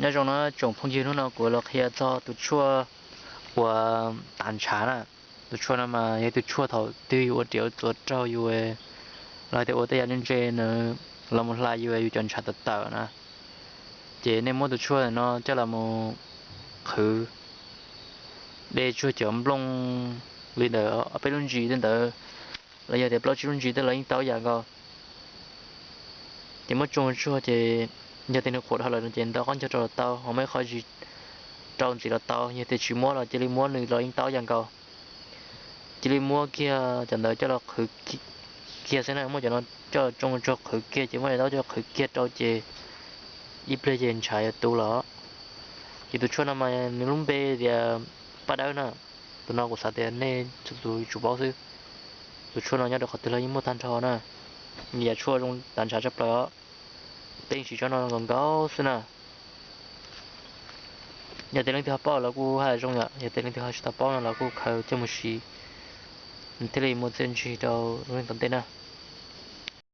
Nyob zoo na tsoom phooj ywg, hnub no kuv los qhia txog tus tshuaj uas tav ntshav na. Tus tshuaj no mas yog tus tshuaj thaum twg yus ua riam ua txuas raug yus, los tias ua tej yam ntse ntse na, los mus hla yus, yus cov ntshav tawm tawm na, ces nej muab tus tshuaj no coj los mus qhwv dej tsuag cov nplooj li ntawm ob peb lub ntsis tej ntawd, los yog tias plaub tsib lub ntsis tej los yeej tau ib yam nkaus. Ces muab tsoo tsuag ces yog tias nws qhuav dhau lawm no ces ntaus qaub ncaug rau los tau, ho muaj ib qho zis rau ntxiv los tau, yog tias tsis muab los cia li muab nws los yeej tau ib yam nkaus. Cia li muab kiag cov ntawd coj los qhwv kiag xwb na, muab cov no coj los tsoo tsuag qhwv kiag ces muab cov taub coj qhwv kiag rau ces ib pliag ces ntshav yuav tu los. Ces tus tshuaj no mas nws lub npe tias paj dawb na. Tus no kuv xav tias nej txhua tus yuav tsum paub xwb. Tus tshuaj no nyob rau qhov twg los yeej muaj tag nrho na. Yam tshuaj zoo tav ntshav tshaj plaws os. Peb siv tsob no nkaus nkaus xwb na. Yog tias leej twg ho paub los kuj haj zoo yom, yog tias leej twg ho tsis tau paub no los kuj khaws coj mus siv, nws thiaj li muaj txiaj ntsig rau lub neej tom ntej na.